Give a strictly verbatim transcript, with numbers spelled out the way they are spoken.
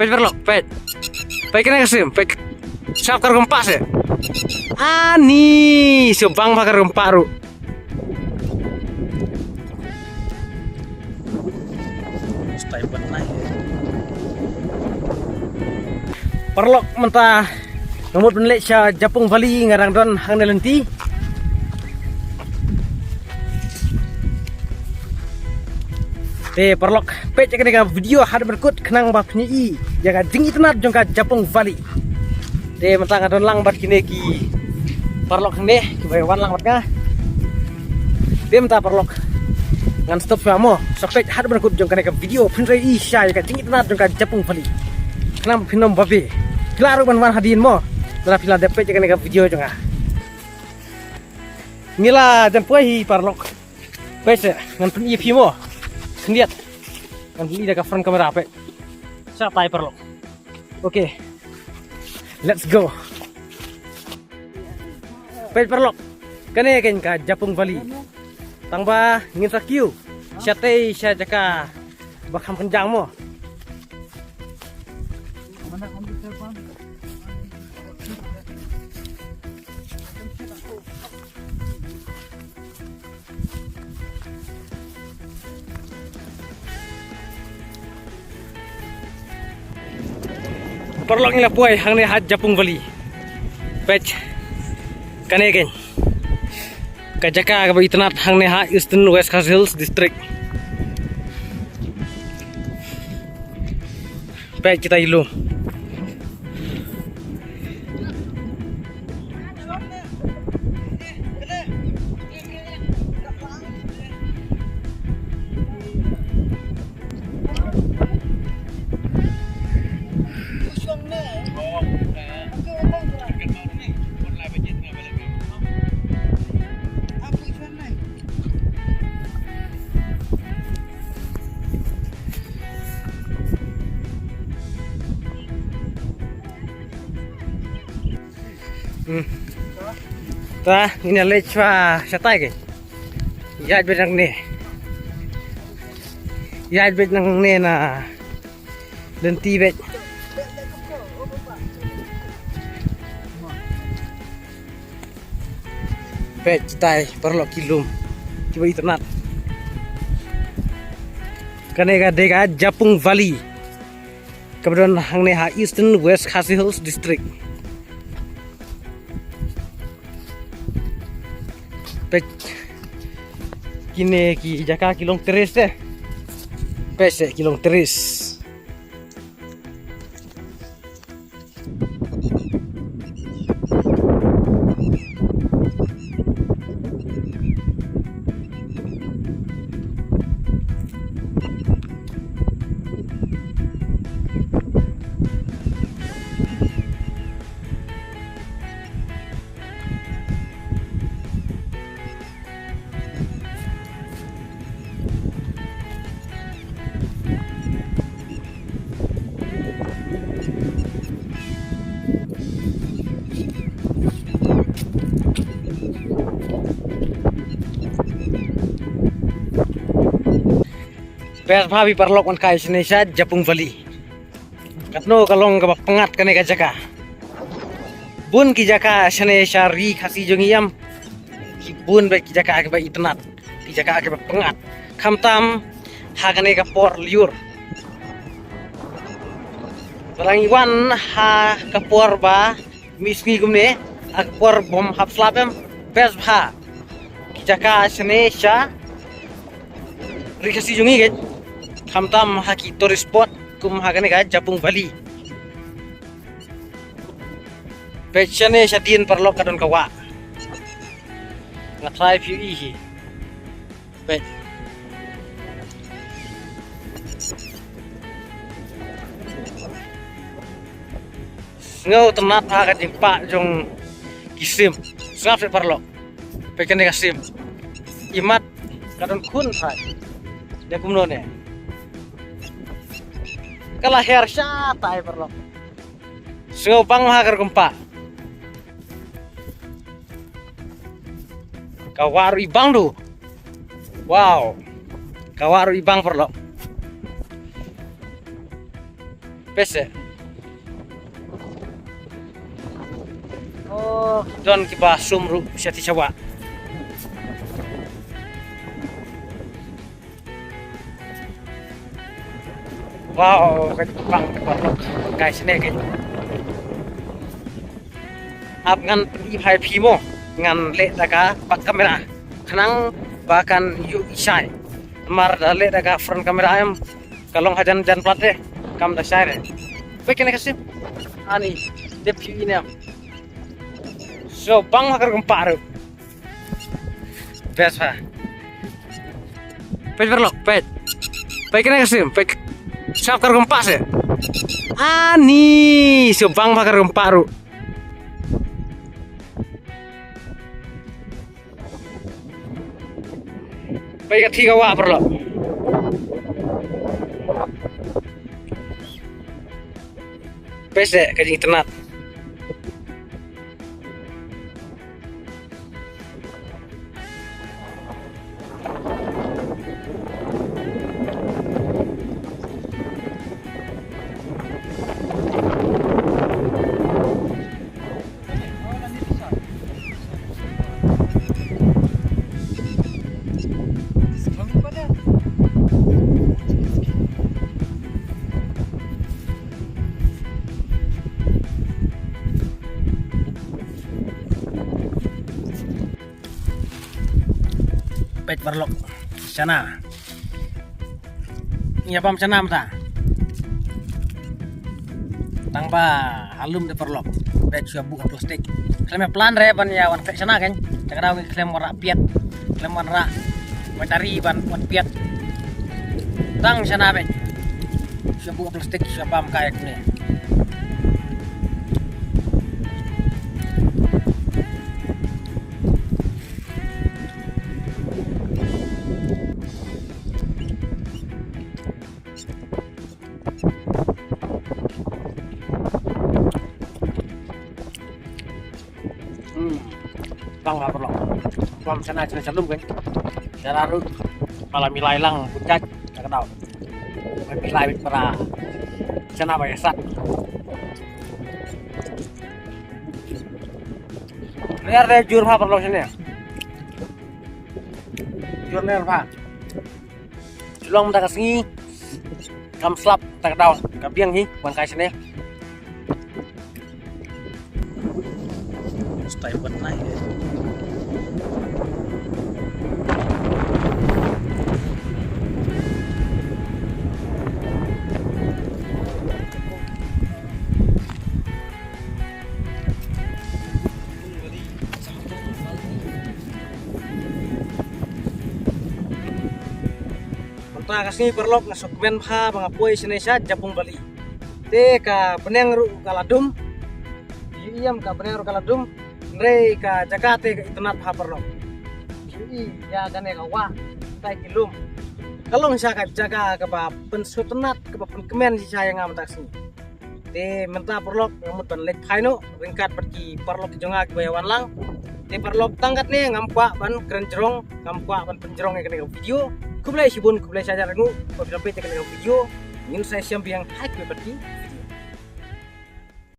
Peit paralok, peit. Peit kane ka sim, peit. Sngap ka rukom pah se. Ani, sngewbang ba ka rukom pah ruh. Paralok mynta nga mut ban leit sha Japung Valley nga dang don hangne lynti. Te paralok peit ïa kane ka video haduh ban kut khnang ba phin ïohi ïa ka jingitynnad jong ka Japung Valley. Te mynta nga don lang bad kine ki paralok hangne kiba wan lang bad nga. Te mynta paralok ngan stop shuwa mo, sa peit haduh ban kut jong kane ka video phin sa ïohi shisha ïa ka jingitynnad jong ka Japung Valley. Khnang ba phin ym babe. Phi lah ruh ban wan hadien mo. Lada phi la dep peit ïa kane ka video jong nga. Ngi la jan poi hi paralok. Peit se ngan pyni ïa phi mo. Khyndiat. Ngan pyni da ka front camera peit. Shatai paralok. Okay. Let's go. Peit paralok. Kane keiñ ka Japung Valley. Tang ba ngin sa kiew shatei sha jaka ba kham kynjang mo. Paralok ngi la poi hangne ha Japung Valley. Peit kane keiñ ka jaka kaba itynnad hangne ha Eastern West Khasi Hills District. Peit kita i lum. Hmm. Ta ngin ïa leit shuwa shatai keiñ. Ïaid beit nangne. Ïaid beit nangne na lynti beit. Peit kitai paralok ki lum kiba itynnad. Kane ka dei ka Japung Valley kaba don hangne ha Eastern West Khasi Hills District. Peit kine ki jaka ki long terrace te. Peit se ki long terrace. Best bha phi paralok wan kai shane sha Japung Valley. Katno ka long kaba pyngngad kane ka jaka. Bun ki jaka shane sha ri Khasi jong ngi em. Ki bun bad ki jaka kiba itynnad, ki jaka kiba pyngngad. Khamtam ha kane ka por lyiur. Ba la ngi wan ha ka por ba misngi kumne, ha ka por bym hap slap em. Best bha ki jaka shane sha ri Khasi jong ngi keiñ. Khamtam ha ki tourist spot kum ha kane ka Japung Valley. Peit shane shadien paralok ka don ka wah. Nga tharai phi ïohi hi. Peit. Sngewtynnad ha ka jingpah jong ki sim. Sngap se paralok. Peit kane ka sim. Imat ka don khun thai. Dei kumno ne. Ka la her shatai paralok. Sngewbang ha ka rukom pah. Ka wah ruh i bang du. Wow. Ka wah ruh i bang paralok. Peit seh. Oh, don kiba sum ruh sha ti sha wah. Wow, ka pang ka pang. Guys, ne ka. Ap ngan pynhai phi mo. Ngan leh da ka back camera. Khnang ba kan ïohi shai. Mar da leh da ka front camera em. Ka long hajan jan plat de. Kam da shai de. Peit kane ka sim. Ani, dep phi ne. So bang ha ka rukom paru. Best ha. Peit paralok, peit. Peit kane ka sim, peit. Sap ka rukom pa se. Ani, so bang ha ka rukom paru. Peit ka thi ka wah paralok. Peit seh ka jingtnat. Peit paralok. Shana. Ïa bam shana mynta. Tang ba ha lum de paralok. Peit shuwa buh ha plastik. Khlem ïa plan re ban ïa wan peit shana kan. Tang daw khlem wan rah piat. Khlem wan rah. Wan tari ban wan piat. Tang shana peit. Shuwa buh ha plastik shuwa bam kai kune. Hmm. Lang la perlu. Kuam sana sana salum kan. Cara ru malam milai lang pucat tak tahu. Milai para sana bayasat. Ler de jur ha paralok sini. Jur ler ha. Julong mynta ka sngi. Kam slap ta ka daw ka biang hi wan kai sini. Stai ban nai. Mynta ka sngi paralok nga sngewkmen bha ba nga poi shane sha Japung Valley. Te ka bneng ruh ka la dum. Ïohi ïa ka bneng ruh ka la dum. Hynrei ka jaka te ka itynnat bha paralok. Ïohi ïa kane ka wah, ka ki lum. Ka long sha ka jaka kaba pynsngewtynnat, kaba pynkmen shisha ïa nga mynta ka sngi. Te mynta paralok nga mut ban leit phai noh ryngkat bad ki paralok ki jong nga kiba ïa wan lang. Te paralok tang katne ngam kwah ban kren jrong, ngam kwah ban pynjrong ïa kane ka video. Khublei shibun, khublei shihajar nguh ba phi la peit ïa kane ka video. Ngin sa ïashem biang ha kawei pat ki